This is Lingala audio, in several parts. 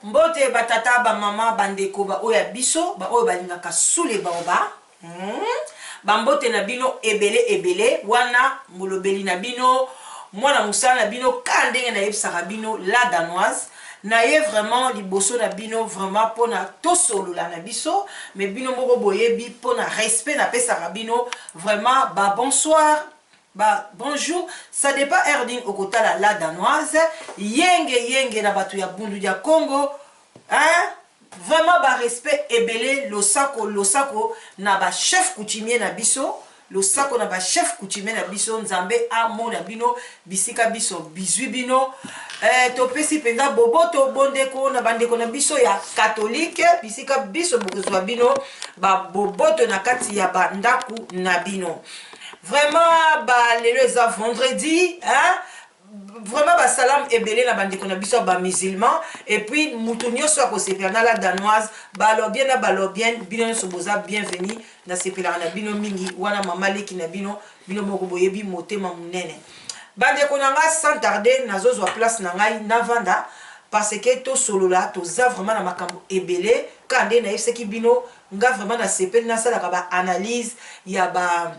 Mbote ba tata, ba mama, ba ndeko, ba oyo ya biso, ba oyo balingaka sous les baobabs. Ba mbote na bino ebele ebele, wana molobeli na bino, mwana mosala na bino, kaka ndenge nayebisaka bino la danoise, naye vraiment liboso na bino vraiment pona tosolola na biso, mais bino moko boyebi pona respect napesaka bino vraiment ba bonsoir, Ba bonjour, ça depend heure nini okotala la danoise, yenge yenge na batu ya bundu dia kongo hein, vraiment ba respect ebele losako losako na ba chef coutumier na biso, losako na ba chef coutumier na biso, nzambe amona bino bisika biso bizui bino eh, topesi penza boboto bondeko na bandeko na biso ya catholique bisika biso bokozua bino ba boboto na kati ya ba ndaku na bino. Vraiment ba lelo eza vendredi hein vraiment ba salam ebele na bandeko na biso ya ba musulman et puis mutu nyonso akosepela na la danoise balobien na balobienne bino nyonso boza bienvenue nasepelaka na bino mingi wana mama leki na bino bino moko boyebi motema monene bandeko na nga sans tarder nazozwa place na ngai navanda parce que tosolola toza vraiment na makambo ebele kaka nde nayebisaki bino Nga vraiment na sepeli nasalaka ba analyse ya ba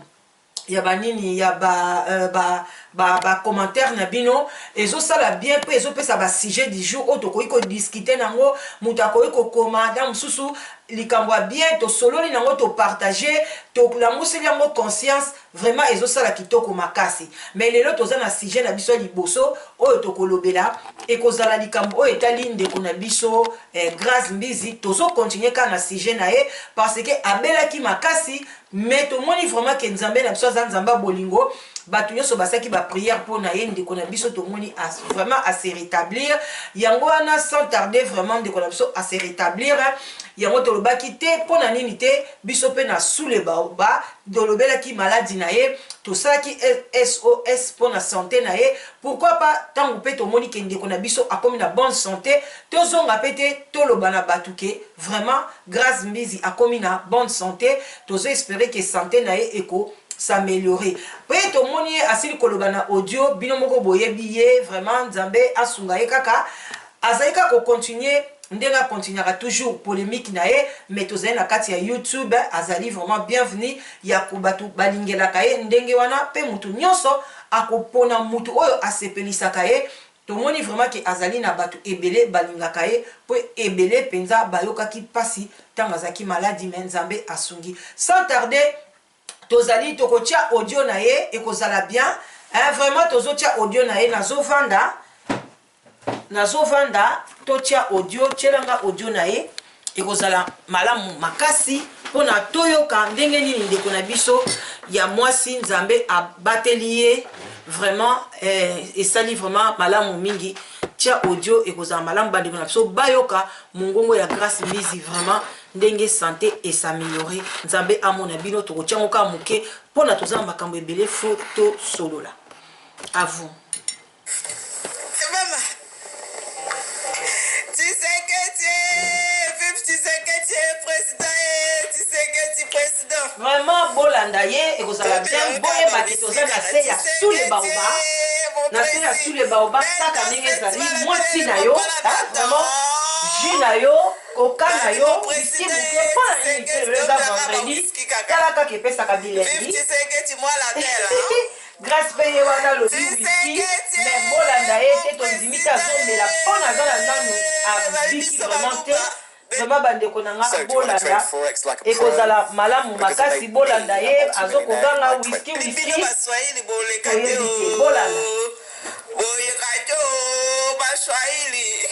ya ba nini ya ba euh, ba ba, ba commentaire na bino ezosala bien mpe ezopesa ba sujet du jour oyo tokoki kodiscute nango moto akoki kokoma na mosusu likambo ya bien tosololi nango topartage tolamuseli yango conscience Vraiment ezo sala kitoko makasi. Mais lelo toza na sujet na biso ya liboso oyo tokolobela ekozala likambo oyo etali ndeko na biso eh, Grace Mbizi. Tozo continuer kaka na sujet na ye parce que abelaki makasi mais tomoni vraiment que Nzambe na biso aza Nzambe ya bolingo. Bato nyonso basalaki ba prière mpo na ye ndeko na biso tomoni as, vraiment a se rétablir. Yango wana sans tarder vraiment ndeko na biso a se rétablir. Yango tolobaki te mpo na nini te biso mpe na sous le baobab Tolobelaki maladi na ye, tosalaki SOS mpo na sante na ye, pourquoi pas tango mpe tomoni ke ndeko na biso akomi na bonne sante, tozonga mpe te toloba na batu ke vraiment Grace Mbizi akomi na bonne sante, tozo esperer ke sante na ye eko s'ameliorer. Mpe tomoni ye asili koloba na audio, bino moko boyebi ye vraiment, Nzambe asunga ye kaka, azali kaka ko continuer ndenge a continuaka toujours polemique na ye mais tozali na kati ya YouTube azali vraiment bienvenue ya ko batu balingelaka ye ndenge wana pe mutu nionso akopona mutu oyo asepelisaka ye tomoni vraiment ke azali na batu ebele balingaka ye po ebele penza bayokaki pasi tango azalaki maladi mais Nzambe asungi sans tarder Tozali tokotia audio na ye ekozala bien hein, vraiment tozotia audio na ye nazovanda nazovanda totia audio tiela nga audio na ye ekozala malamu makasi mpona toyoka ndenge nini ndeko na biso ya mwasi nzambe abateli ye vraiment eh, esali vraiment malamu mingi tia audio ekozala malamu bandeko na biso bayoka mongongo ya grace mbizi vraiment ndenge sante e s'ameliorer nzambe amona bino tokotia ngo kaka moke pona toza na makambo ebele faut tosolola à vous. Mama Tshisekedi, vive Tshisekedi, président Tshisekedi, président. Vraiment bolanda ye ekozala bien boyeba ke toza na se ya sous le baoba na se ya sous le baoba kaka ndenge ezali mwasi na yo vraiment jus na yo Coca na yo whisky muke mpo na nini te lelo eza vendredi tala kaka epesaka bilengi Grace pe ye wana alobi whisky mais bolanda ye te tondimi te azomela mpo naza na nanu abiki vraiment te vraiment bandeko na nga bolanda ekozala malamu makasi bolanda ye azokoganga whisky whisky toyebi te bolanda Boyeka te oh ba swahili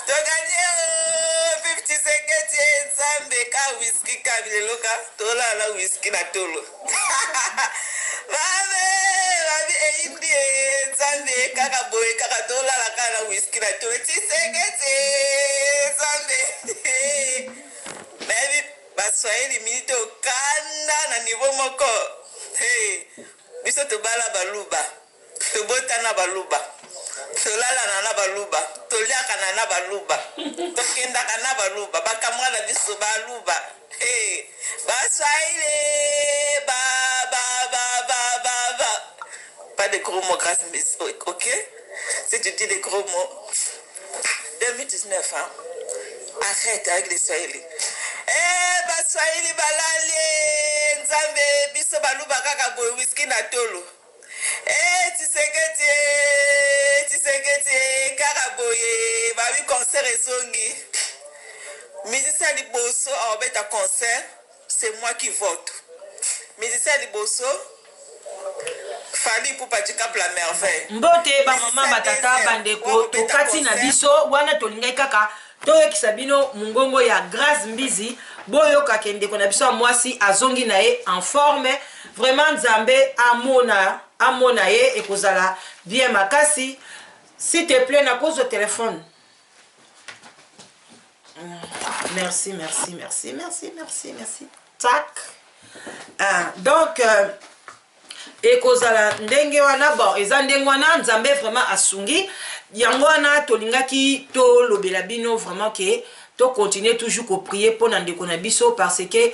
to gagne oh vive Tshisekedi eh Nzambe ka whisky ka lelo ka tolala whisky na tolo mame babi eyindi eh Nzambe kaka boye kaka tolala kaka na whisky na tolo Tshisekedi eh Nzambe nayebi ba swahili minute oyo kanda na niveau moko hey. Biso tobala baluba, tobota na baluba, tolalana na baluba, toliaka na na baluba, tokendaka na baluba, ba kamwa na biso baluba he ba swahili ba ba ba ba ba ba pas de gros mots grace ok si tu dis des gros mots. 2019, hein? Arrête avec les Swahili. Eh, Baswahili balali Nzambe biso baluba kaka boye whisky na tolo. Eh, Tshisekedi, Tshisekedi kaka boye babi concert ezongi. Musicien liboso aobeta concert, c'est moi qui vote. Musicien liboso Fally Ipupa Dicap la Merveille. Mbote bamama, batata, bandeko, tokati na biso wana. Tolingai kaka toyokisa bino mongongo ya Grâce Mbizi. Boyokake ndeko na biso ya mwasi azongi na ye en forme. Vraiment, Nzambe amona, amona ye, ekozala bien makasi. S'il te plaît, nakozwa telefone. Merci, merci, merci, merci, merci, merci. Tak. Ah, donc ekozala ndenge wana. Bon, eza ndenge wana. Nzambe vraiment asungi. Yango wana tolingaki tolobela bino vraiment ke tocontinue toujours koprier mpo na ndeko na biso, parce que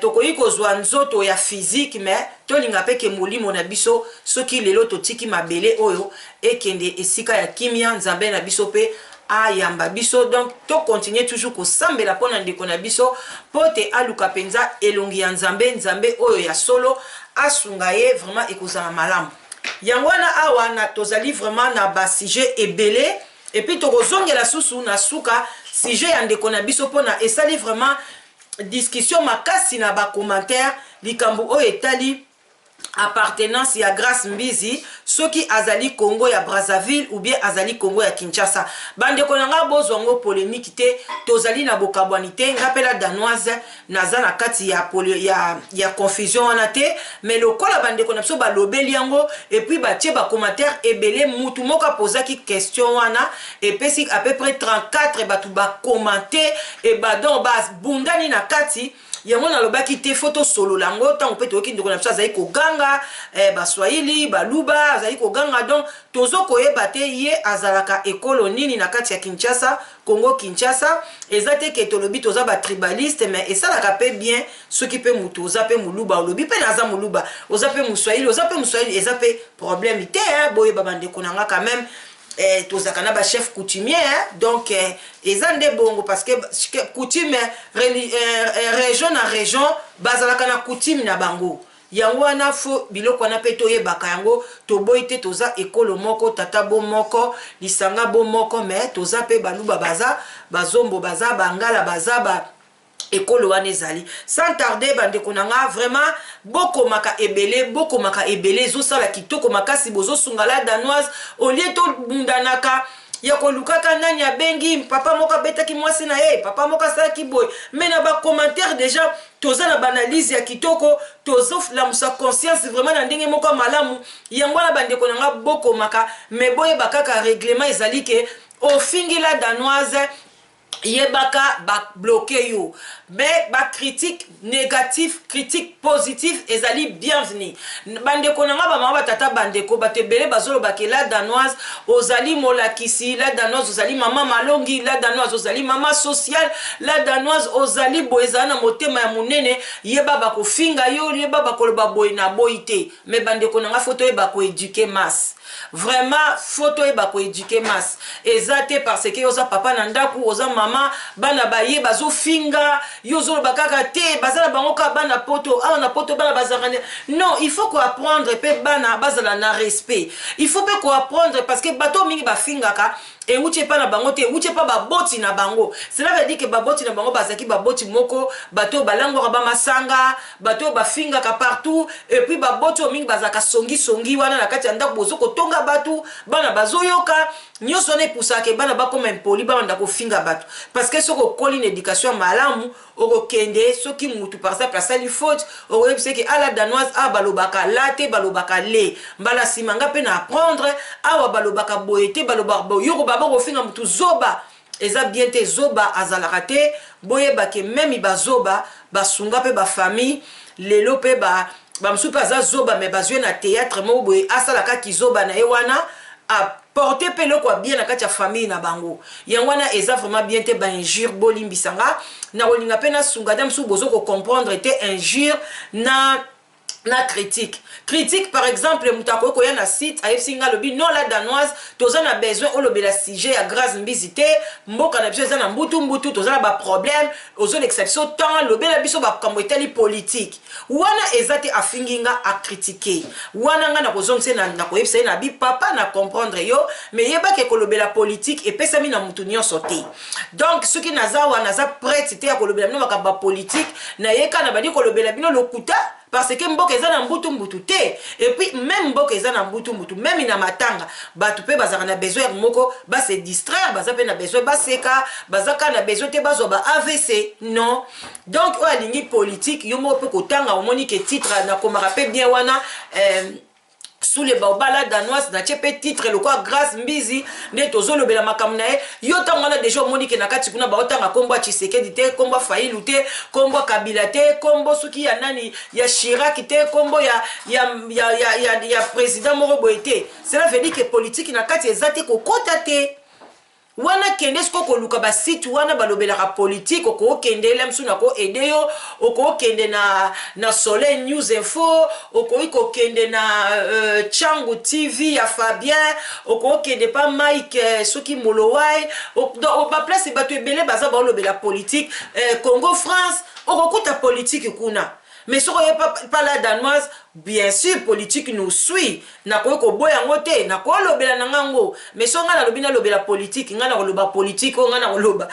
tokoki kozwa nzoto ya physique, mais tolinga mpe ke molimo na biso, soki lelo totiki mabele oyo, ekende esika ya kimia, Nzambe na biso mpe ayamba biso. Donc tocontinue toujours kosambela mpo na ndeko na biso, mpo te aluka mpenza elongi ya Nzambe. Nzambe oyo ya solo asunga ye vraiment, ekozala malamu. Yango wana awa na tozali vraiment na basujet ebele, et puis tokozongela susu na suka sujet ya ndeko na biso, mpona esali vraiment discussion makasi na bacommentaire, likambo oyo etali appartenance ya Grâce Mbizi, soki azali Congo ya Brazzaville ou bien azali Congo ya Kinshasa. Bandeko na nga, bozwa yango polémique te. Tozali na bokabwani te. Nga mpe la Danoise naza na kati ya confusion wana te. Mais lokola bandeko na biso balobeli yango, et puis batie bacommentaire ebele, mutu moko apozaki question wana, epesi à peu près 34 bato bacommenter e badon babundani na kati yango. Nalobaki te, faut tosolola yango. Ntango mpe toyoki ndeko na biso azali koganga, Baswahili, Baluba, azali koganga, donc tozokoyeba te ye azalaka ekolo nini na kati ya Kinshasa, Congo Kinshasa. Eza te ke tolobi toza batribaliste, mais esalaka mpe bien soki mpe motu oza mpe Moluba, olobi mpe naza Moluba, oza mpe Moswahili, oza mpe Moswahili, eza mpe problème te. Boyeba, bandeko na nga, quand même tozalaka na bachef coutumier, hein? Donc eza nde bongo, parce que coutume région na région bazalaka na coutume na bango. Yango wana faut biloko wana mpe toyebaka yango. Toboyi te, toza ekolo moko, tata bo moko, lisanga bo moko, mais toza mpe Baluba, baza Bazombo, baza Bangala, baza ba ekolo wana ezali. Sans tarder, bandeko na nga, vraiment bokomaka ebele, bokomaka ebele, ezosala kitoko makasi. Bozosunga la Danoise. Olie tobundanaka ya kolukaka nani abengi papa moko abetaki mwasi na ye, papa moko asalaki boye, mais na bacommentaire déjà toza na baanalyse ya kitoko, tozolamusa conscience vraiment na ndenge moko ya malamu. Yango wana, bandeko na nga, bokomaka, mais boyeba kaka règlement ezali ke ofingi la Danoise, yebaka babloquer yo. Mais bacritique négatif, critique positif ezali bienvenu. Bandeko na nga, bamama, batata, bandeko, bato ebele bazolobaki: la Danoise ozali molakisi, la Danoise ozali mama malongi, la Danoise ozali mama sociale, la Danoise ozali boye, ezali na motema ya monene. Yeba bakofinga yo, yeba bakoloba boye na boyi te. Mais bandeko na nga, faut toyeba koéduquer masse. Vraiment, faut toyeba koéduquer masse. Eza te parce que oza papa na ndako, oza mama, bana baye bazofinga yo, ozoloba kaka te, baza na bango kaka bana Poto. Awa na Poto bana bazalaka. Non, il faut koapprendre mpe bana bazala na respect. Il faut mpe koapprendre, parce que bato mingi bafingaka ewuti epa na bango te, ewuti epa baboti na bango. Cela veut dire ke baboti na bango bazalaki baboti moko, bato oyo balangwaka bamasanga, bato oyo bafingaka partout. Et puis baboti oyo mingi bazalaka songisongi wana na kati ya ndako, bozo kotonga bato, bana bazoyoka nyonso wana, epusaka bana bakoma impoli, babanda kofinga bato. Parce que soki okoli na éducation ya malamu, okokende, soki mutu par exemple asali faute, okoyebisa eke ala Danoise, awa balobaka la te, balobaka le. Mbala nsima nga mpe na apprendre, awa balobaka boye te, balobaka boye. Yoko baba kofinga mutu zoba, eza bien te. Zoba azalaka te. Boyebake même bazoba basunga mpe bafamille. Lelo mpe bamosusu mpe aza zoba, mais bazwi na théâtre moko boye, asalaka kizoba na ye wana, aporte mpe eloko ya bien na kati ya famille na bango. Yango wana eza vraiment bien te, bainjure. Bolimbisanga na kolinga mpe nasunga te, mosusu bozo kocomprendre te injure na Na critique, critique, par exemple, moto akoki koya na site, ayebisi nga, alobi: "Non, la Danoise, toza na besoin olobela sujet ya Grâce Mbizi te. Mboka na biso eza na mbutu mbutu, toza na baproblème, ozolekisa biso temps, lobela biso bakambo etali politique." Wana eza te afingi nga, acritiquer. Wana nga nakozongisa, nakoyebisa ye na bi: "Papa, na comprendre yo, mais yebaki kolobela politique epesami na motu nyonso te." Donc soki naza wana, naza prête te ya kolobela bino makambo ya politique. Nayeka na bandi kolobela bino lokuta parce que mboka eza na mbutu mbutu te. Et puis même mboka eza na mbutu mbutu, même na matanga, bato mpe bazalaka na besoin moko base distraire, baza mpe na besoin baseka, baza kaka na besoin te bazwa ba AVC, non. Donc oyo alingi politique, yo moko mpe kotanga, omoni ke titre nakomaka mpe bien wana, Sous le baobab, la Danoise, natie mpe titre lokola Grâce Mbizi nde tozolobela makambo na ye. Yo ntango wana déjà omoni ke na kati kuna baotanga nkombo ya Tshisekedi te, nkombo ya Fayulu te, nkombo ya Kabila te, nkombo soki ya nani, ya Chirac te, nkombo ya président moko boye te. Cela veut dire ke politique na kati eza te, kokota te wana. Kende sikoyo koluka basite wana balobelaka politike. Okokende ele mosusu na koaider yo, okokende na Soleil News Info, okoki kokende na Changu TV ya Fabien, okokende pa Mike soki Molowai, baplace bato ebele baza baolobela politike, Congo France, okokuta politike kuna. Mais soki oye pa la Danoise, bien sûr politique nous suit, nakoki koboya yango te, nakolobela na ngango. Mais so ngai nalobi nalobela politique, ngai nakoloba politique oyo ngai nakoloba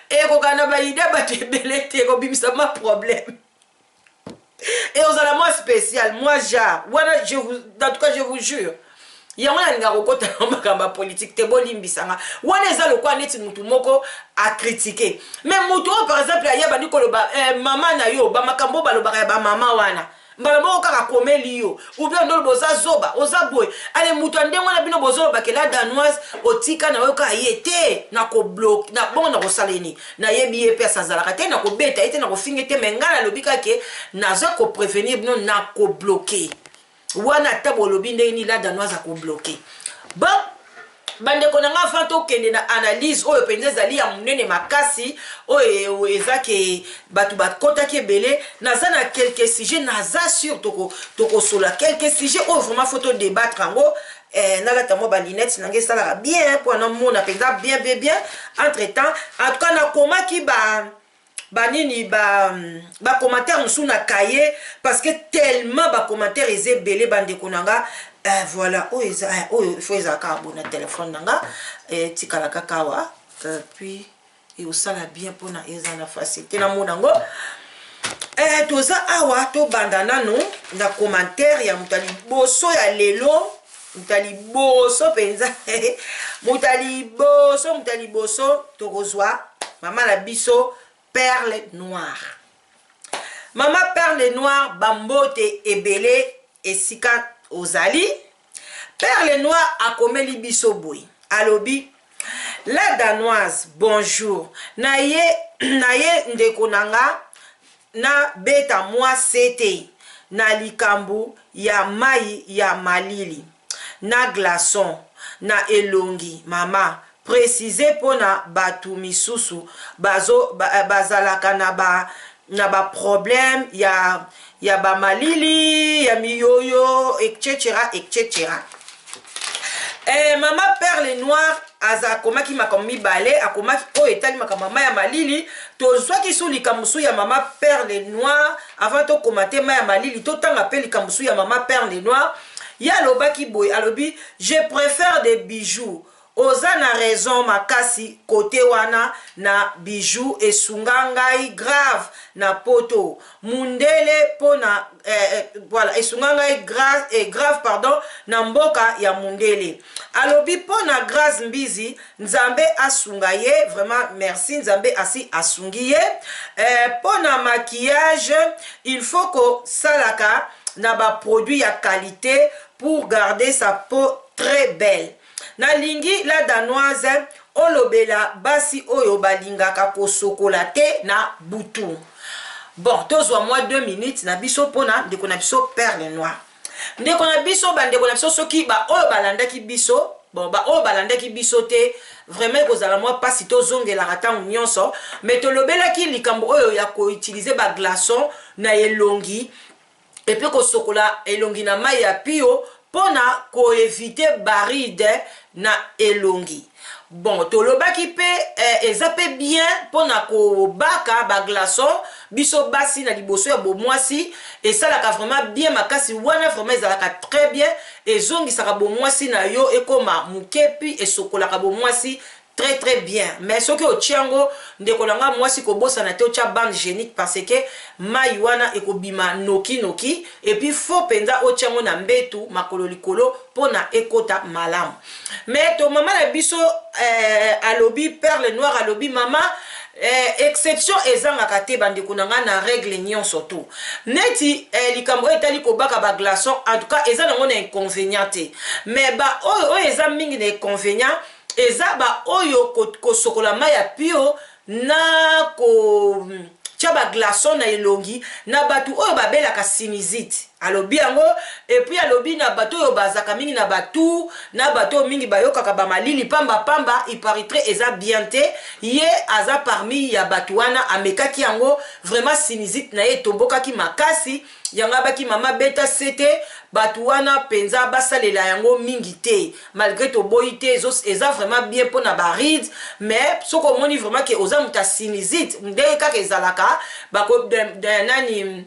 ekoka na baidées bato ebele te, ekobimisa ma problème et ozala moi spécial, moi genre wana. Je vous, en tout cas je vous jure, yango nalingaka kokota na makambo ya politike te, bolimbisanga. Wana eza lokola neti mutu moko acritiquer. Mais mutu oyo par exemple ayebandi koloba mama na yo, bamakambo oyo balobaka ya bamama wana, mbala moko kaka komeli yo ou bien ndoloba oza zoba, oza boye. Ale moto ya ndenge wana, bino bozolobake la Danoise otika na yo kaka ye te, nakobloquer na bongo, nakosala nini? Nayebi ye mpe azalaka te, nakobeta ye te, nakofinga te. Me ngai nalobi kake naza koprévenir bino, nakobloquer wana. Ata bolobi ndenge nini, la Danoise akobloquer. Bon, bandeko na nga, avant tokende na analyse oyo mpenza ezali ya monene makasi, oyo eza ke bato bakɔtaki ebele, naza na quelques sujets, naza sûr tokosola quelques sujets oyo vraiment faut todébattre yango. Nalata mwa balunettes na ngai, esalaka bien mpo namona mpenza bien bien bien. Entre temps, en tout cas, nakomaki ba banini, bacommentaire mosusu na cahier parce que tellement bacommentaire eza ebele, bandeko na nga. Voilà, oyo eza oyo ifo ezala kaka bo na telefone na nga, etikala kaka awa, puis eosala bien mpona eza na facilité namona yango. Toza awa, tobanda nanu na commentaire ya moto ya liboso ya lelo. Moto ya liboso mpenza, moto ya liboso, moto ya liboso, tokozwa mama na biso Perle Noire. Mama Perle Noire, bambote ebele esika ozali. Perle Noire akomeli biso boye, alobi: "La Danoise, bonjour. Na ye, na ye ndeko na nga, nabeta mwa sete na likambo ya mai ya malili na glaçon na elongi. Mama, précise mpona bato misusu bazalaka na baproblème ya bamalili, ya miyoyo, etc etc." Mama Perle Noire aza akomaki makambo mibale. Akomaki oyo etali makambo ya mai ya malili. Tozwaki su likambo su ya mama Perle Noire. Avant tokoma te mai ya malili, totanga mpe likambo su ya mama Perle Noire. Ye alobaki boye, alobi: "Je préfère des bijoux. Oza na raison makasi kote wana na bijou, esunga ngai grave na poto mundele mpona voilà, esunga ngai grave, grave, pardon, na mboka ya mundele." Alobi mpo na Grâce Mbizi, Nzambe asunga ye vraiment. Merci, Nzambe asi asungi ye. Mpo na maquillage, il faut kosalaka na baproduit ya qualité pour garder sa peau très belle. Nalingi la Danoise olobela basi oyo balingaka kosokola te na butu. Bon, tozwa mwa 2 minutes na biso mpona ndeko na biso Perle Noire. Ndeko na biso, bandeko na biso, soki baoyo balandaki biso Bon, baoyo balandaki biso te, vraiment ekozala mwa mpasi tozongelaka ntango nyonso, mais tolobelaki likambo oyo ya koutiliser baglaçon na elongi et puis kosokola elongi na mai ya pio mpona koéviter barides na elongi. Bon, tolobaki mpe eza mpe bien mpona kobaka baglaçon. Biso basi na liboso ya bomwasi, esalaka vraiment bien makasi wana. Vraiment ezalaka très bien, ezongisaka bomwasi na yo ekoma moke, puis esokolaka bomwasi très très bien. Mais soki otia yango, ndeko na nga mwasi, kobosana te otya bande hygiénique, parce que mai wana ekobima noki noki. Et puis faut mpenza otya yango na mbetu, makolo likolo, mpona ekota malamu. Mais to mama na biso alobi, Perle Noire alobi, mama, exception ezangaka te, bandeko na ngai, na règle nyonso to neti likambo oyo etali kobaka baglaçon. En tout cas eza nango na inconvénient te, mais baoyo oyo eza mingi na inconvénient eza baoyo kosokola mai ya pio na kotia baglaçon na elongi na bato oyo babelaka sinusite. Alobi yango. Et puis alobi na bato oyo bazalaka mingi na batu, na bato oyo mingi bayokaka bamalili pambapamba, il paraîtrait eza bien te. Ye aza parmi ya bato wana, amekaki yango, vraiment sinusite na ye etombokaki makasi. Yango abaki, mama, beta sete, bato wana mpenza basalela yango mingi te. Malgré toboyi te, eza vraiment bien mpona barides, mais soki omoni vraiment ke oza moto ya sinusite, ndenge kaka ezalaka bako nani,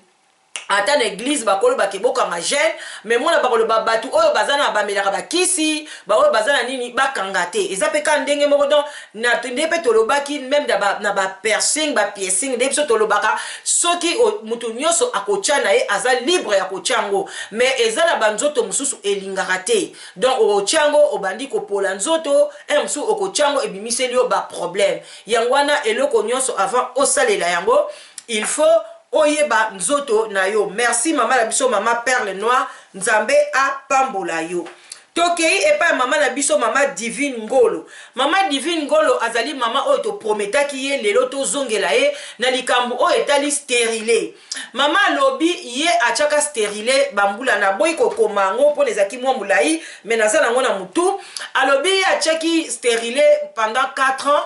ata na église bakolobaka ebokanga jeûne, mais mona bakoloba bato oyo baza na bamelaka bakisi, baoyo baza na nini, bakanga te. Eza mpe kaka ndenge moko. Donc nde mpe tolobaki même na bapiercing, bapiercing, nde biso tolobaka soki moto nyonso akotya na ye, aza libre ya kotya yango, mais eza na banzoto mosusu elingaka te. Donc okotya yango, obandi kopola nzoto e mosusu, okotya yango, ebimiseli yo baproblème. Yango wana, eloko nyonso, avant osalela yango, il faut oyeba nzoto na yo. Merci mama na biso, mama Perle Noire, Nzambe apambola yo. Tokei epai ya mama na biso, mama Divine Ngolo. Mama Divine Ngolo azali mama oyo toprometaki ye lelo tozongela ye na likambo oyo etali stérilet. Mama alobi ye atiaka stérilet bambula, naboyi kokoma yango mpona ezalaki mwa molai, mais naza nango na motu. Alobi ye atiaki stérilet pendant 4 ans.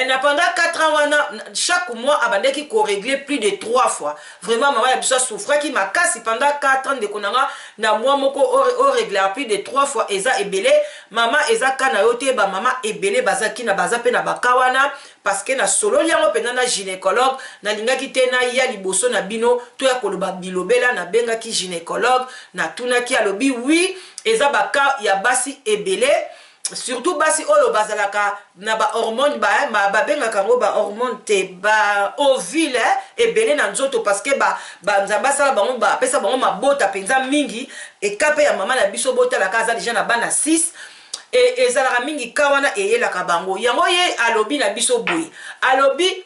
Na pendant 4 ans wana, chaque mois abandaki korégler plus de 3 fois. Vraiment mama ya biso asouffraki makasi pendant 4 ans. Ndeko na nga, na mois moko oréglera plus de 3 fois, eza ebele. Mama, eza ka na yo te, bamama ebele bazalaki na, baza mpe na baka wana, parce que nasololi yango mpenza na gynécologue. Nalingaki te naya liboso na bino to ya koloba bilobela. Nabengaki gynécologue, natunaki, alobi oui, eza baka ya basi ebele, surtout basi oyo bazalaka na bahormone, babengaka yango bahormone te, baovule ebele na nzoto, parce que banzambe asala bango, apesa bango mabota mpenza mingi. Eka mpe ya mama na biso, botalaka, aza déjà na bana 6. Ezalaka mingi ka wana, eyelaka bango yango. Ye alobi na biso boye, alobi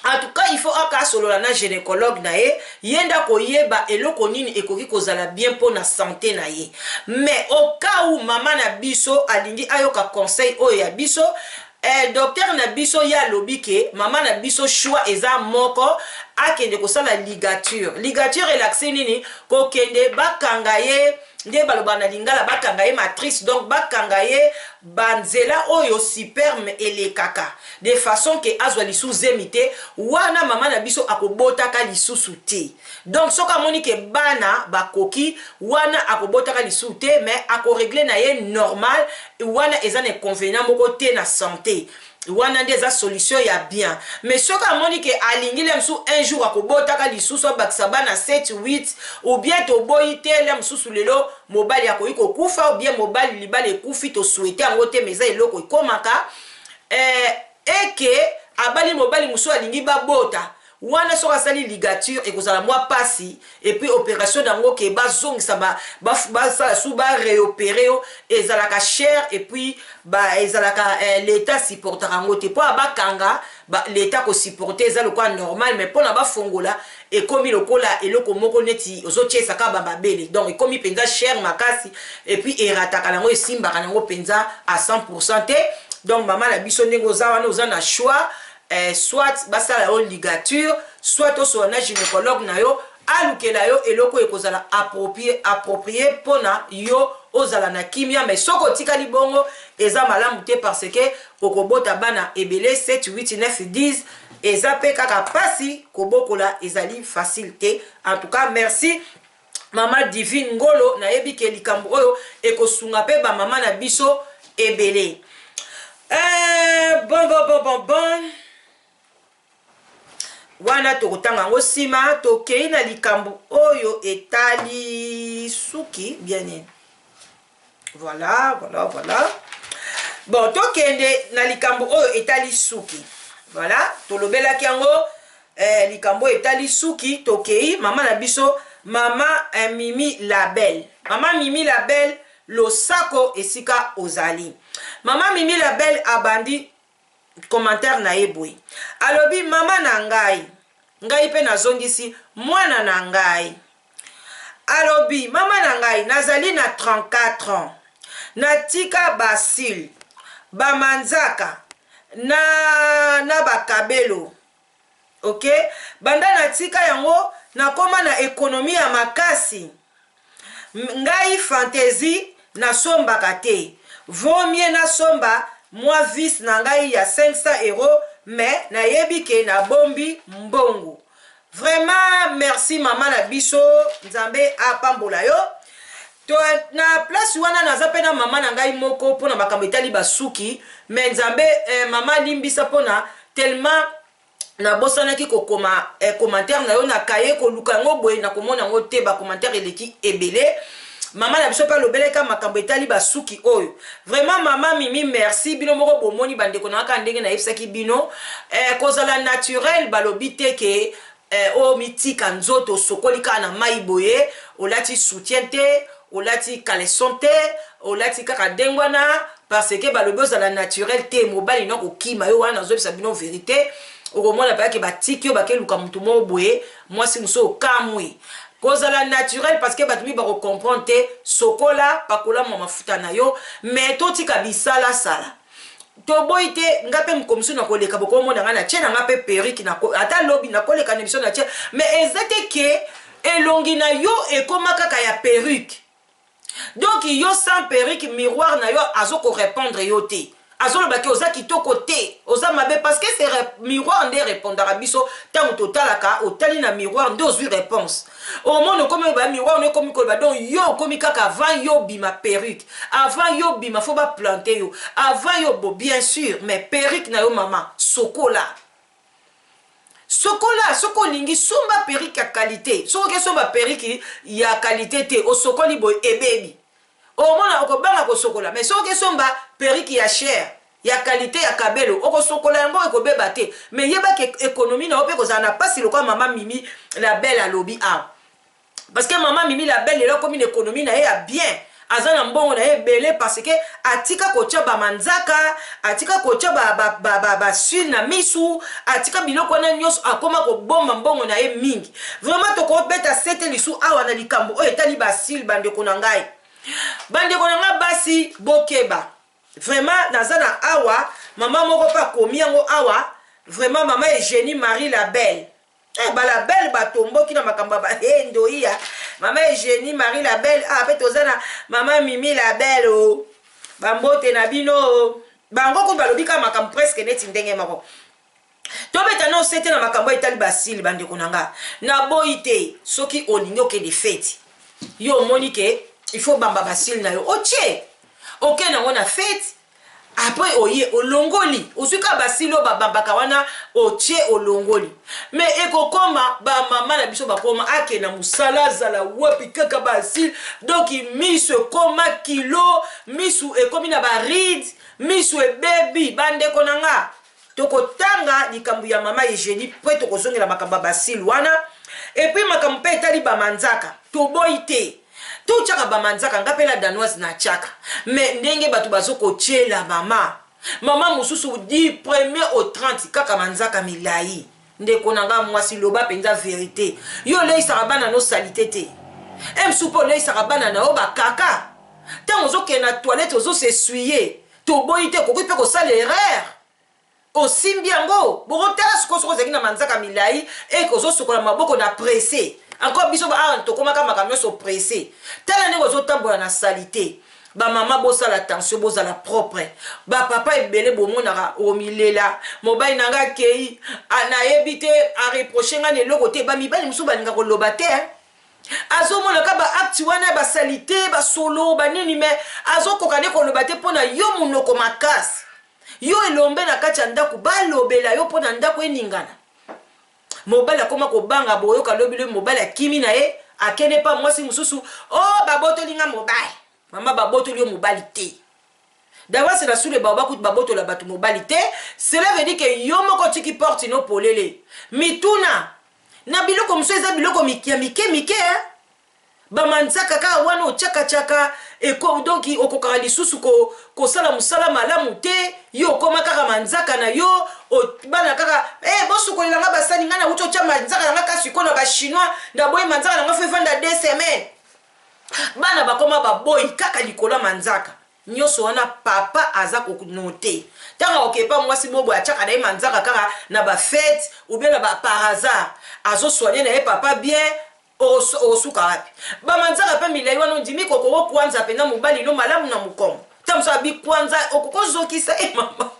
en tout cas il faut aka asolola na gynécologue na ye, ye nde akoyeba eloko nini ekoki kozala bien mpo na santé na ye. Mais au cas où mama na biso alingi ayoka conseil oyo ya biso, docteur na biso, ye alobi ke mama na biso, choix eza moko: akende kosala ligature. Ligature elakisi nini? Kokende bakanga ye, nde baloba na lingala bakanga ye matrice, donc bakanga ye banzela oyo sperme elekaka, de façon ke azwa lisusu zemi te. Wana mama na biso akobotaka lisusu te. Donc soki amoni ke bana bakoki wana, akobotaka lisusu te, mais akorégler na ye normal. Wana eza na inconvénient moko te na santé. Wana nde eza solution ya bien. Mais soki amoni ke alingi le mosusu un jour akobotaka lisusu, abakisa bana 7, 8, ou bien toboyi te, le mosusu lelo mobali akoki kokufa, ou bien mobali libala ekufi, tosouhaiter yango te, mais eza eloko ekomaka eke abali mobali mosusu, alingi babota. Wana soki asali ligature, ekozala mwa pasi. Et puis opération yango, ke bazongisa, basala su, baréopérer yo, ezalaka cher. Et puis ezalaka l'État supportaka yango te. Mpo bakanga, l'État kosupporter eza lokola normal, mais mpona bafongola, ekomi lokola eloko moko neti ozotiesaka bamabele. Donc ekomi mpenza cher makasi. Et puis erataka nango, esimbaka nango mpenza à 100 te. Donc mama na biso, ndenge oza wana, oza na choix: soit basala yo ligature, soit osola na gynécologue na yo, alukela yo eloko ekozala approprié mpona yo. ozala na kimia. Mais soki otikali bongo, eza malamu te, parce que okobota bana ebele, 7, 8, 9, 10, eza mpe kaka mpasi kobokola, ezali facile te. En tout cas, merci Mama Divine Ngolo. Nayebi ke likambo oyo ekosunga mpe bamama na biso ebele. Bon, wana tokotanga yango nsima. Tokei na likambo oyo etali suki bien nini. Voilà. Bon, tokende na likambo oyo etali suki. Voilà, tolobelaki yango, likambo oyo etali suki. Tokei mama na biso, mama Mimi Label. Mama Mimi Label, losako esika ozali. Mama Mimi Label abandi commentaire na ye boye, alobi: "Mama na ngai, ngai mpe nazongisi mwana na ngai." Alobi: "Mama na ngai, nazali na 34 ans, natika bacils, bamanzaka na bakabelo. Ok, banda natika yango, nakóma na économie ya makasi. Ngai fantaisie nasombaka te, vaut mieux nasomba mwa vis na ngai ya 500 euro, mais nayebi ke nabombi mbongo." Vraiment merci, mama na biso, Nzambe apambola yo. To na place wana naza mpe na mama na ngai moko mpona makambo etali basuki. Mais Nzambe, mama, limbisa mpona tellement nabosanaki kokoma commentaire na yo na kaye. Koluka yango boye, nakomona yango te, bacommentaire eleki ebele. Mama na biso mpe alobeleka makambo etali basuki oyo. Vraiment, mama Mimi, merci. Bino moko bomoni, bandeko na kaka ndenge nayebisaki bino, kozala naturel, balobi te ke oyo mitika nzoto, osokoli kaka na mai boye, olati soutien te, olati caleçon te, olati kaka ndenge wana parce que balobi ozala naturel te, mobali no kokima yo. Wana nazobisa bino vérité. Okomona payake batiki yo, bakeluka motu moko boye, mwasi mosusu, okamwi. Kozala naturel, parce que bato mingi bakocomprendre te. Sokola, pakola mwa mafuta na yo, mais totika bisalasala. Toboyi te, nga mpe mokomosu nakoleka, bokomona nga na tie na nga mpe perruque. Ata lobi nakoleka na émission na tie, mais eza te ke elongi na yo ekóma kaka ya perruque. Donc yo sans perruque, miroir na yo azokorépondre yo te, azolobaki oza kitoko te, oza mabe, parce que c'est miroir nde répondaka biso. Ntango totalaka, otali na miroir nde ozwi réponse. Omona okomi oba miroir no ekomi koloba. Donc yo okomi kaka, avant yo bima, perruque, avant yo bima, faut baplante yo, avant yo bo, bien sûr. Mais perruque na yo, mama, sokola, sokola. Soki olingi, somba perruque ya qualité. Soki okesomba perruque ya qualité te, osokoli boye, ebebi, omona okobanga kosokola. Mais soki okesomba perruque ya cher, ya qualité, ya kabelo, okosokola yango, ekobeba te. Mais yebaki économie na yo mpe kozala na mpasi lokola mama Mimi La Belle alobi awa, parce que mama Mimi La Belle lelo akomi na économie na ye ya bien, aza na mbongo na ye ebele, parce que atika kotia bamanzaka, atika kotia bacils na misu, atika biloko wana nyonso, akóma kobomba mbongo na ye mingi. Vraiment, tokobeta sete lisu awa na likambo oyo etali bacils. Bandeko na ngai, bandeko na ngai basi, bokeba. Vraiment, naza na awa mama moko mpe akomi yango awa. Vraiment, mama Eugénie Marie Labelle, balabele batomboki na makambo ya bahendoiya. Mama Eugénie Marie Labelle, ah, mpe toza na mama Mimi Labelle o bambote na bino o. Bango ko balobi kaka makambo presque neti ndenge moko. Tobeta na ose te na makambo etali bacils. Bandeko na nga, naboyi te, soki olingi okende feti, yo omoni ke il faut bamba bacils na yo, otie, okende yango na feti. Après oye, olongoli, ozwi kaka bacils oyo babambaka wana, otie, olongoli. Mais ekokoma bamama na biso bakoma akenda mosala, azala wapi, kaka bacils. Donc miso ekoma kilo, misu ekomi na barides, misu ebebi. Bandeko na nga, tokotanga likambo ya mama Eugénie mpo tokozongela makambo ya bacils wana. Et puis makambo mpe etali bamanzaka, toboyi te, totiaka bamanzaka. Nga mpe la Danoise natiaka, mais ndenge bato bazokotiela, mama, mama mosusu du premier au 30 kaka manzaka milai. Ndeko na nga mwasi, loba mpenza vérité. Yo oleisaka bana no saleté te, mosusu mpe oleisaka bana na yo bakaka. Ntango ozokende na toilette, ozos'essuyer, toboyi te, okoki mpe kosala erreur, osimbi yango. Bokotala sikoyo, soki ozalaki na manzaka milai, eke ozosokola maboko na presse. Encore biso awa tokomaka makambo nyonso presse. Tala ndenge ozotambola na salite. Bamama, bosala attention, bozala propre. Bapapa ebele bomonaka omilela: "Mobali na nga akei, nayebi te, areproche ngai na eloko te." Bamibali mosusu balinga koloba te. Azomonaka baacte wana, basalite, basolo, banini, mais azokoka nde koloba te mpo na yo monoko makasi. Yo elombe na kati ya ndako, balobela yo mpo na ndako eningana. Mobali akoma kobanga. Boyoka lobi lobi mobali akimi na ye, akende mpa mwasi mosusu. O oh, babotoli nga mobali. Mama, babotoli yo mobali te. D'abord, c'est na sule bao bakuti babotola bato mobali te. Cela veut dire que yo moko otiki porte no polele. Mituna na biloko mosusu eza biloko ya mike mike, bamanzaka kaka wana otiakatiaka. Donc okokaka lisusu kosala mosala malamu te. Yo okóma kaka manzaka na yo, bana kaka bosukolela nga basani. Ngai nauti otya manzaka na nga kasi sikoyo na bachinois, ndaboyi manzaka na nga, faut efanda 2 semaines. Bana bakóma baboyi kaka likolo ya manzaka nyonso wana. Papa aza konote ntango akokepa mwasi boboye, atiaka na ye manzaka kaka na bafête ou bien na bapar hasard, azosoigne na ye papa bien. Osuka wapi? Bamanzaka mpe milai wana, ondimi kokoko kwanza mpenza mobali no malamu na mokongo. Ta mosu abi kwanza okokozokisa e mama.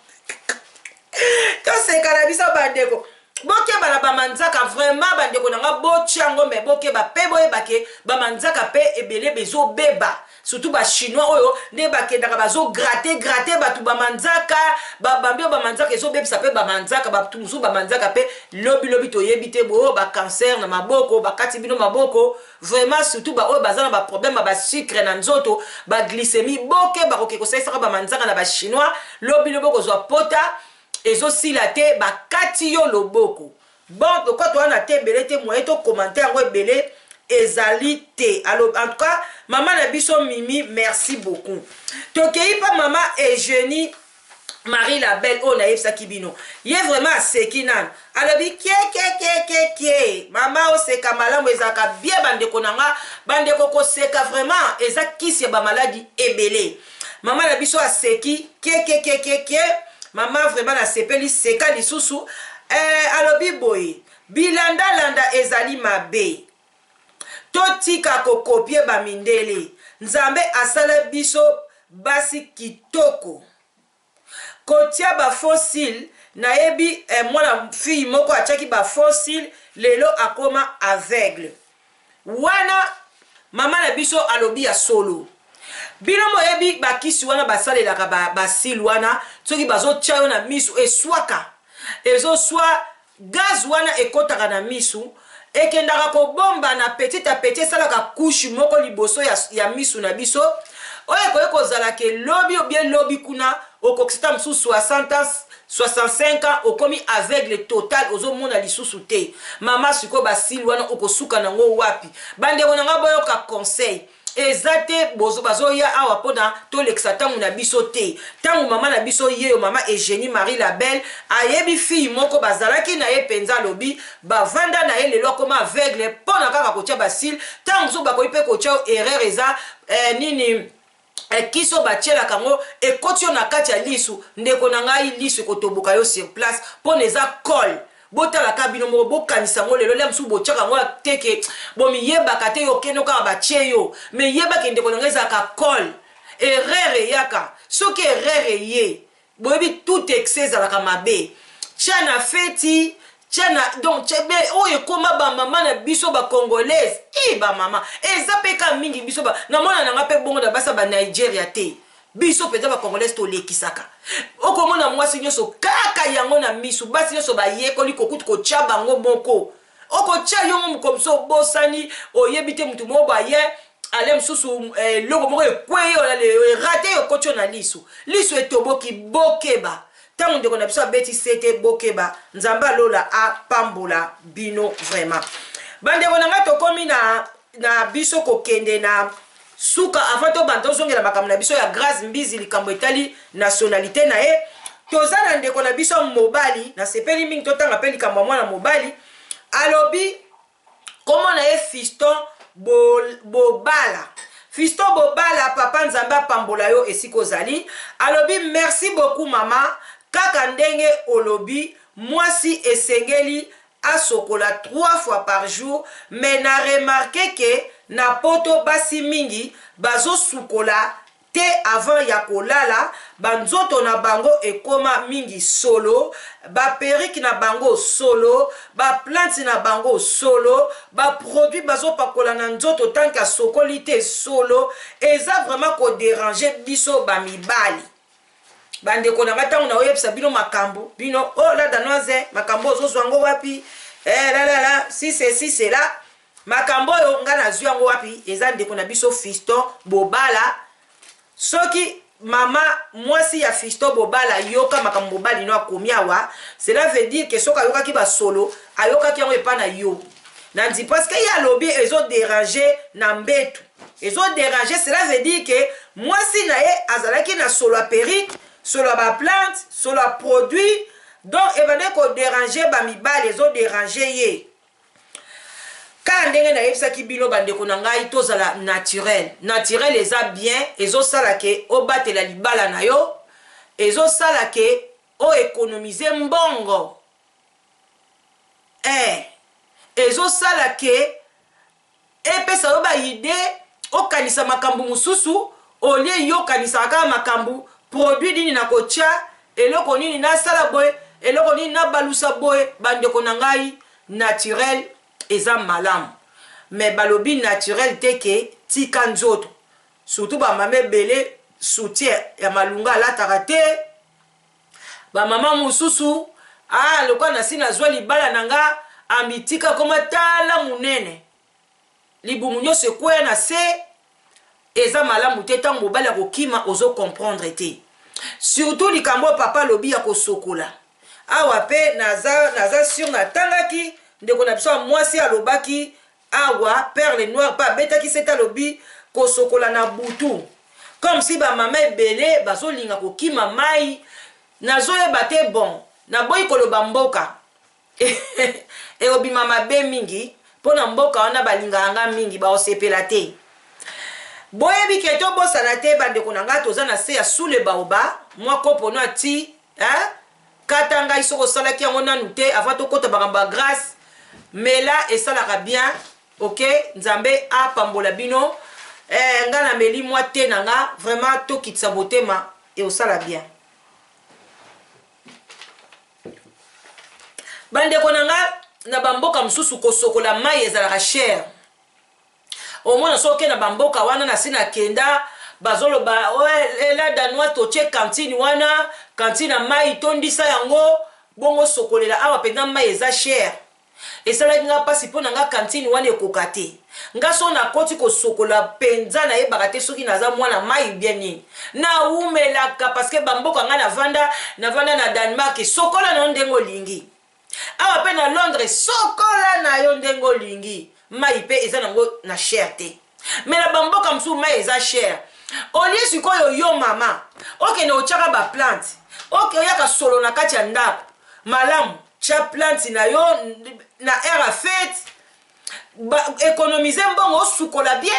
Toseka na biso bandeko, bokeba na bamanzaka vraiment. Bandeko na nga, botia yango, mais bokeba mpe, boyebake bamanzaka mpe ebele bezobeba, surtout bachinois oyo nde bakendaka bazogratte gratte bato bamanzaka, babambi oyo bamanzaka ezobebisa mpe bamanzaka. Bato mosusu bamanzaka mpe lobilobi toyebi te, boyo bacancer na maboko, bakati bino maboko vraiment. Surtout baoyo baza na baproblème ya basucre na nzoto, baglycémie, boke bakoki kosalisaka bamanzaka na bachinois. Lobilobi okozwa pota ezosila te, bakati yo loboko. Bon, lokwa towana te ebele te, moye tokomante yango ebele ezali te. Alors, en tout cas, mama na biso Mimi, merci beaucoup. Tokei mpa mama Eugénie Marie Labelle oyo nayebisaki bino. Ye vraiment aseki nanu, alobi kiekiekiekiekie. Mama, oseka malamu, ezalaka bien. Bandeko na nga, bandeko, koseka vraiment eza kisi ya bamaladi ebele. Mama na biso aseki kiekiekiekie. Mama, vraiment nasepeli, seka lisusu. Alobi boye: bilandalanda ezali mabe, totika kokopie bamindele. Nzambe asala biso basi kitoko, kotia bafaux cils. Nayebi mwana fille moko atiaki bafaux cils, lelo akoma aveugle. Wana mama na biso alobi ya solo. Bino moyebi bakisi wana basalelaka, bacils wana, soki bazotia yo na misu, eswaka, ezoswa gaz wana ekɔtaka na misu, ekendaka kobomba na petit à petit, esalaka couche moko liboso ya misu na biso oyo ekoki kozala ke lobi obie lobi kuna okokisi ta mosusu 60 ans, 65 ans, okomi aveugle total, ozomona lisusu te. Mama, sikoyo bacils wana okosuka nango wapi? Bandeko na nga, boyoka conseil. Eza te bazoya awa mpona tolekisa ntango na biso te. Ntango mama na biso yeyo, mama Eugénie Marie Labelle, ayebi fille moko bazalaki na ye mpenza, alobi bavanda na ye, lelo akoma aveugle mpo na kaka kotia bacils. Ntango mosusu bakoki mpe kotia erreur, eza nini, kisi oyo batielaka yango ekoti yo na kati ya lisu. Ndeko na ngai, lisu ekotoboka yo sur place mpona eza colle. Botalaka bino moko, bokanisa yango lelo. Lia mosusu botiaka yango teke bomiyebaka te, yo okende kaka batie yo, mais yebaki, ndeko na ngai, ezalaka colle. Erreur eyaka, soki erreur eye, boyebi tout excès ezalaka mabe. Tia na feti, tia na donc oyo ekóma bamama na biso bacongolaise e bamama eza mpe ka mingi. Biso namona nanga mpe bongo na basi ya banigeria te. Biso mpenza bacongolaise tolekisaka. Okomona mwasi nyonso kaka yango na misu. Basi nyonso bayekoli kokutu kotya bango moko. Okotya yo mo mokomiso, obosani, oyebi te, motu moko baye ale mosusu, eloko moko ekwei, erate, okoti yo na liso, liso etoboki. Bokeba ntango ndeko na biso abeti sete, bokeba. Nzambe alola apambola bino vraiment. Bandeko na ngai, tokomi na biso kokende na suka. Avant tobanda, tozongela makambo na biso ya Grâce Mbizi, likambo etali nationalité na ye. Toza na ndeko na biso mobali, nasepeli mingi. Totanga mpe likambo ya mwana mobali. Alobi kombo na ye Fiston Bobala. Fiston Bobala, papa, Nzambe apambola yo esika ozali. Alobi: "Merci beaucoup mama, kaka ndenge olobi, mwasi esengeli asokola 3 fois par jour, mais na remarquer que na poto basi mingi bazo sukola te avant ya kolala, ba nzoto na bango ekoma mingi solo, ba perruque na bango solo, ba plante na bango solo, ba produit bazo pakola na nzoto tant que asokoli te solo, eza vraiment ko deranger biso ba mibali. Ba ndeko na nga tango na oyebisa bino makambo, bino oh la danoise makambo ozo zwa ngo wapi? Eh la la la si c'est si c'est là. Makambo oyo nga nazwi yango wapi? Eza ndeko na biso Fiston Bobala. Soki mama mwasi ya Fiston Bobala yoka makambo mobali no akomi awa, cela veut dire que soki ayokaki basolo, ayokaki yango epa na yo. Na ndi parce que ye alobi ezo deranger na mbetu. Ezo deranger, cela veut dire que mwasi na ye azalaki na solo ya perruque, solo ya ba plante, solo ya produit, donc ebandaki ko deranger ba mibali, ezo deranger ye. Kaka ndenge nayebisaki bino bandeko na ngai, tozala naturel. Naturel eza bien, ezosala ke obatela libala na yo, ezosala ke o economiser mbongo. Eh, ezosala ke epesa yo ba idee, okanisa makambo mosusu au lieu yo okanisaka kaka makambo produit nini nakotia, eloko nini nasala boye, eloko nini nabalusa boye. Bandeko na ngai, naturel eza malamu, mais balobi naturel te ke tika nzoto. Surtout ba mama ebele soutien ya malunga alataka te. Ba mama mosusu ah lokola nasi nazwa libala na nga, amitika akoma tala munene, libumu nyonso ekweya na se. Eza malamu te, tango mobali akokima ozo comprendre te. Surtout likambo oyo papa alobi ya kosokola awa pe naza, naza sur natangaki ndeko na biso ya mwasi alobaki awa perle noire pe abetaki sete, alobi kosokola na butu comme si ba mama ebele bazolinga kokima mayi, nazoyeba te. Bon, naboyi koloba mboka ekobima mabe mingi pona mboka wana balingaka nga mingi, bakosepela te. Boyebi ke tobosana te bandeko na nga, toza na se ya sous le baoba, mwa kopo no ati hein? Kata ngai soki osalaki yango nanu te avant tokota makambo ya grace, mela esalaka bien. Ok, Nzambe apambola bino. Eh, nga nameli mwa te na nga vraiment, tokitisa motema eosala bien. Bandeko na nga, na bamboka mosusu kosokola mai ezalaka cher. Omona soki oke na bamboka wana, nasi nakenda, bazoloba la danoise totie cantine wana, cantine ya mai tondisa yango bongo sokolela awa mpenza mai eza cher. Esalaki nga mpasi mpo na nga cantine wana ekoka te. Nga soki nakoti kosokola mpenza nayebaka te soki naza mwana mai bien nini. Nawumelaka parce que bamboka nga navanda, navanda na Danemark, sokola na yo ndenge olingi. Awa pe na Londres, sokola na yo ndenge olingi. Mai pe eza nango na cher te. Mais na bamboka mosusu mai eza cher. Au lieu sikoyo yo mama okende otiaka ba plante, oke oyaka solo na kati ya ndako, malamu tia plante na yo na heure ya fete, ba economiser mbongo osukola bien.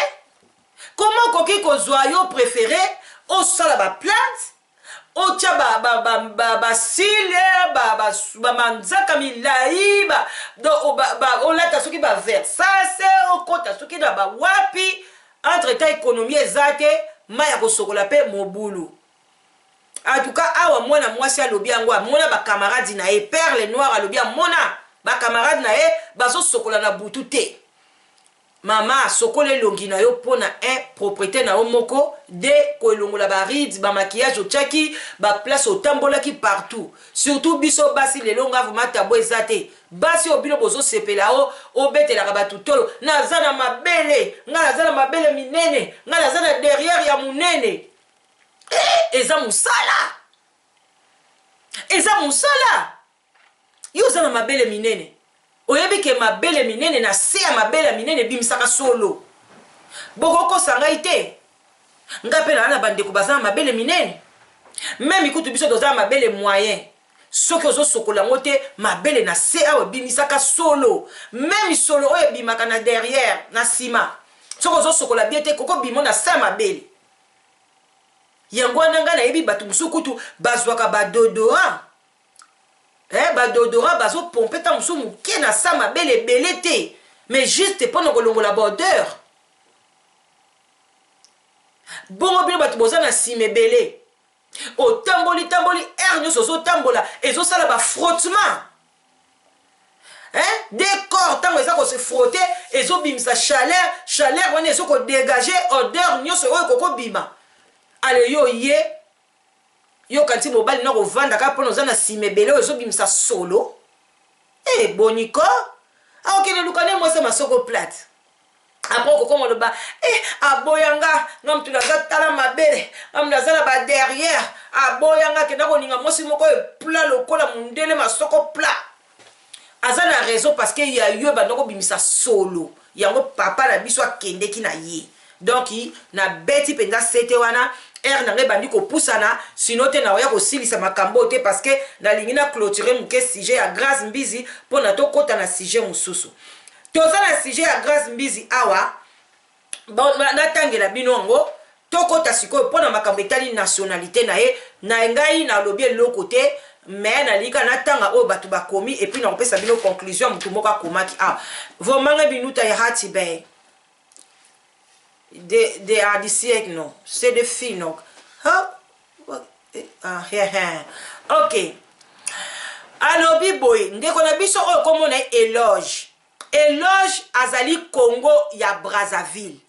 Comment okoki kozwa yo prefere osala ba plante, otia ba cils, ba manzaka milayi, olata soki ba Versace, okota soki na ba wapi. Entre temps economie eza te, mayi ya kosokola pe mobulu. En tout cas awa mwana mwasi alobi yango, amona ba camarades na ye, perle noire alobi amona ba camarades na ye bazosokola na butu te. Mama sokola elongi na yo pona un proprete na yo moko, deux koelongola ba rides, ba maquillage otiaki, ba place otambolaki partout. Surtout biso basi lelo nga vraiment tabou eza te. Basi oyo bino bozo sepela o obetelaka batu tolo naza na mabele, nga naza na mabele minene, nga naza na derrière ya munene. Eh eza musala. Eza musala. Yo oza na mabele minene, oyebi ke mabele minene na se ya mabele ya minene ebimisaka solo. Bokokosa ngai te. Ngai pe naza na bandeko baza na mabele minene. Meme kutu biso toza na mabele moyen. Soki ozosokola yango te, mabele na se awa ebimisaka solo. Meme solo oyo ebimaka na derrière, na sima. Soki ozosokola bien te, koko bimo na se ya mabele. Yango wana ngai nayebi bato mosusu kutu bazwaka ba deodorant. Eh, ba deodorant bazo pompe ta mosusu moke na sa mabele ebele te mais juste mpo na kolongola ba odeur. Bongo bino bato boza na nsima ebele, otamboli tamboli heure nyonso ozotambola ezosala ba frottement hein? Deux corps ntango eza kose frotter ezobimisa chaleur, chaleur wana ezo kodegage odeur nyonso oyo ekokobima. Ale yo ye Yo okanisi mobali no akovanda kaka pona oza na sima ebele oyo ezobimisa solo? Eh boni ko? Akokende luka nde mwasi ya masoko plate. Après okokoma oloba eh aboya nga, nga mutu naza tala mabele, nga mutu naza na ba derrière, aboya nga akenda kolinga mwasi moko oyo plat lokola mundele masoko plat. Aza na raison parce que ya yo ebanda kobimisa solo yango papa na biso akendeki na ye donc na beti penza sete wana heure na nga ebandi kopusana sinon te nakoya kosilisa makambo oyo te parce que nalingi na clôturer moke sujet ya Grace Mbizi pona tokota na sujet mosusu. Toza na sujet ya Grace Mbizi awa. Bon, natangela bino yango tokota sikoyo mpo na makambo etali nationalité na ye. Na ngai nalobi eloko te, mais nalingi kaka natanga oyo bato bakomi et puis nakopesa bino conclusion ya motu moko akomaki awa. Vomange binuta ya hati bay de de adisiek no c'est de finok ha ah, ok alobi boye ndeko na biso oyo komona ye eloge Eloge azali Congo ya Brazzaville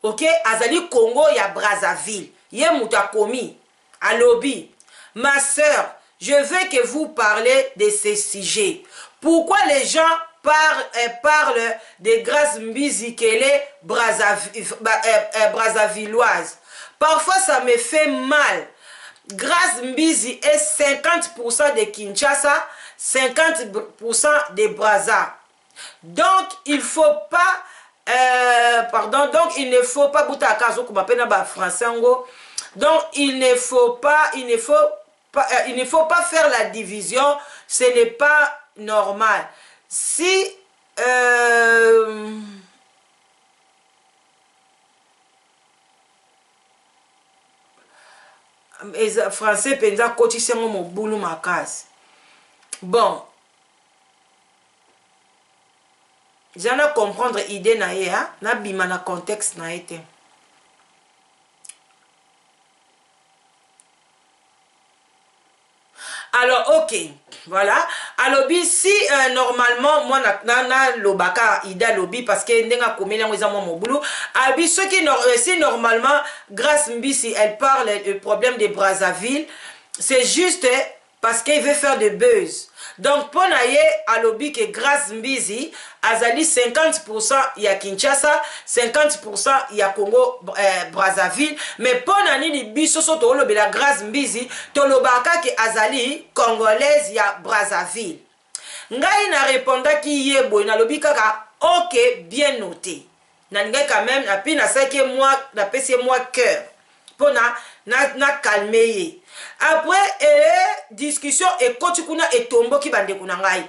ok azali Congo ya Brazzaville ye mutu akomi alobi ma sœur je veux que vous parlez de ce sujet pourquoi les gens parlent, euh, parlent de Grace Mbizi qu'elle est euh, Brazzavilloise parfois ça me fait mal Grace Mbizi est 50% de Kinshasa, 50% de Brazza. Donc il faut pas euh, pardon, donc il ne faut pas buta akazo kuma pe na ba français ngo. Donc il ne faut pas, il ne faut pas, euh, il ne faut pas faire la division, ce n'est pas normal. Si euh, Eza français penza akotisi yango mobulu makasi. Bon. Eza na comprendre idée na ye, hein? Na bima na contexte na ye te. Alors ok voilà alobi si euh, normalement moi na, na, na lobaka ida alobi parce que ndenge akomeli yango eza mwa mobulu alobi soki no, euh, si normalement Grace Mbisi elle parle le problème de Brazzaville c'est juste parce qu'il veut faire de buzz donc mpo na ye alobi ke Grace Mbizi azali 50% ya Kinshasa 50% ya Congo eh, Brazzaville mais mpo na nini biso so toolobela Grace Mbizi tolobaka ke azali congolaise ya Brazzaville ngai na repondaki ye boye nalobi kaka ok bien noté nalingaki quand même api nasalaki ye mwa napesi ye mwa cœur mpo na na, na calme ye après ee discussion ekoti kuna etomboki bandeko na ngai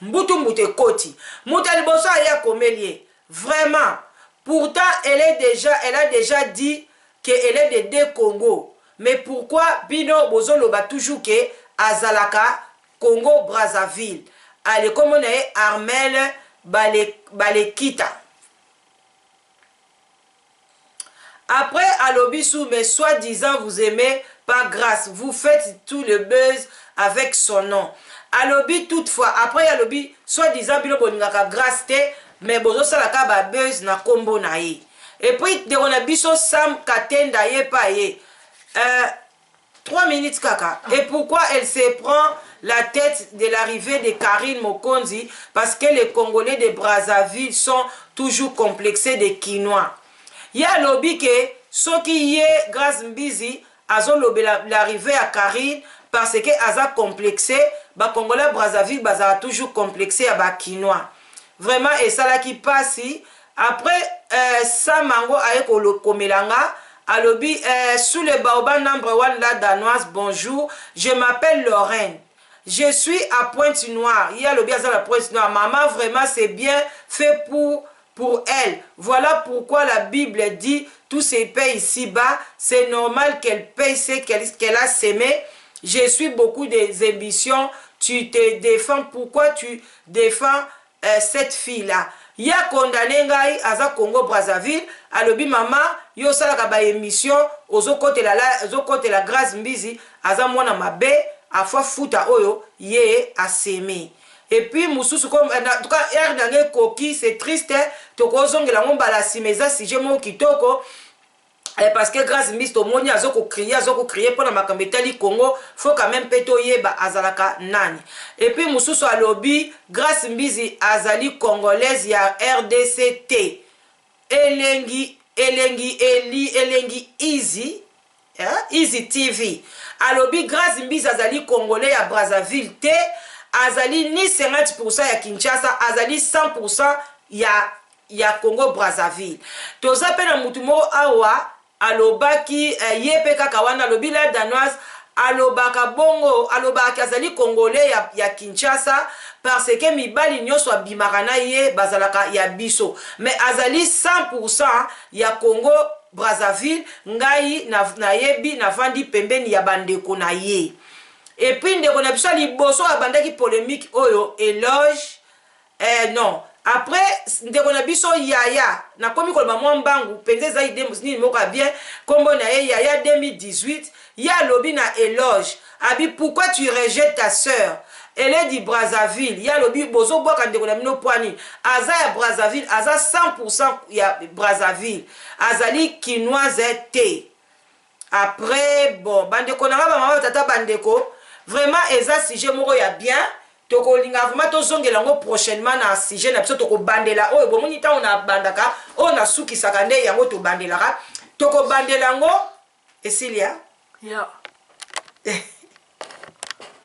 mbutu mbutu ekoti moto ya liboso aye akomeli ye vraiment pourtant elle est déjà elle a déjà dit que elle est de deux Congo mais pourquoi bino bozoloba toujours que azalaka Congo Brazzaville ale kombo na ye Armel bale balekita Après alobi su mais soit disant vous aimez pas grace vous faites tout le buzz avec son nom alobi toutefois après alobi soit disant bino bolingaka grace te mais bozosala ka ba buzz na kombo na ye et puis ndeko na biso Sam Katenda ye pa ye euh, 3 minutes kaka et pourquoi elle se prend la tête de l'arrivée de Carine Mokonzi parce que les Congolais de Brazzaville sont toujours complexés des Kinois ye alobi ke soki ye Grace Mbizi azolobela l'arrivée ya Carine parce que aza complexe ba Congolais ya Brazzaville bazala toujours complexe ya ba Kinois vraiment esalaki pasi Après euh, Sam ango aye komela nga alobi euh, sous le baobab number one la danoise bonjour je m'appelle Lorraine je suis à Pointe Noire ye alobi aza na Pointe Noire maman vraiment c'est bien fait pour pour elle voilà pourquoi la Bible dit tout se paye ici bas c'est normal qu'elle paye ce qu'elle qu'elle a semé je suis beaucoup des émissions. tu te défends, pourquoi tu défends cette fille là? Ye akondane ngai, aza Congo Brazzaville. Alobi: mama, yo osalaka baémission, ozokotela ozokotela Grâce Mbizi, aza mwana mabe, afwa futa oyo ye aseme. Et puis mosusu, en tout cas heure na ngai ekoki, c'est triste, tokozongela yango mbala nsima. Eza sujet moko kitoko, parce que Grâce Mbisi, tomoni azokocrier, azokocrier mpona makambo etali Congo. Faut quand même mpe toyeba azalaka nani. Et puis mosusu alobi: Grâce Mbizi azali congolaise ya RDC te. Elengi, elengi, eli elengi easy, eh? Easy TV alobi: Grâce Mbizi azali congolais ya Brazzaville te, azali ni 50 ya Kinshasa, azali 100 ya Congo Brazzaville. Toza mpe na mutu moko awa alobaki, ye mpe kaka wana alobi: la Danoise alobaka bongo, alobaka azali congolais ya Kinshasa parce que mibali nyonso abimaka na ye bazalaka ya biso, mais azali 100 ya Congo Brazzaville. Ngai nayebi, navandi pembeni ya bandeko na ye. Et puis ndeko na biso ya liboso abandaki polémique oyo, Éloge, non, après ndeko na biso Yaya, nakomi koloba mwa mbangu mpenza, eza idée nini moko ya bien. Nkombo na ye Yaya 2018. Ye alobi na Éloge, abi: pourquoi tu rejettes ta sœur? Elle est du Brazzaville. Ye alobi: bozobwaka ndeko na bino mpo nini? Aza ya Brazzaville, aza 100 ya Brazzaville, azali kinoise te. Après, bon, bandeko na nga, bamama, batata, bandeko, vraiment eza sujet moko ya bien. Tokolinga vraiment tozongela yango prochainement na sujet na biso. Tokobandela oyo bomoni ntango nabandaka, oyo nasukisaka nde yango tobandelaka, tokobandela yango. Esilia. Yeah.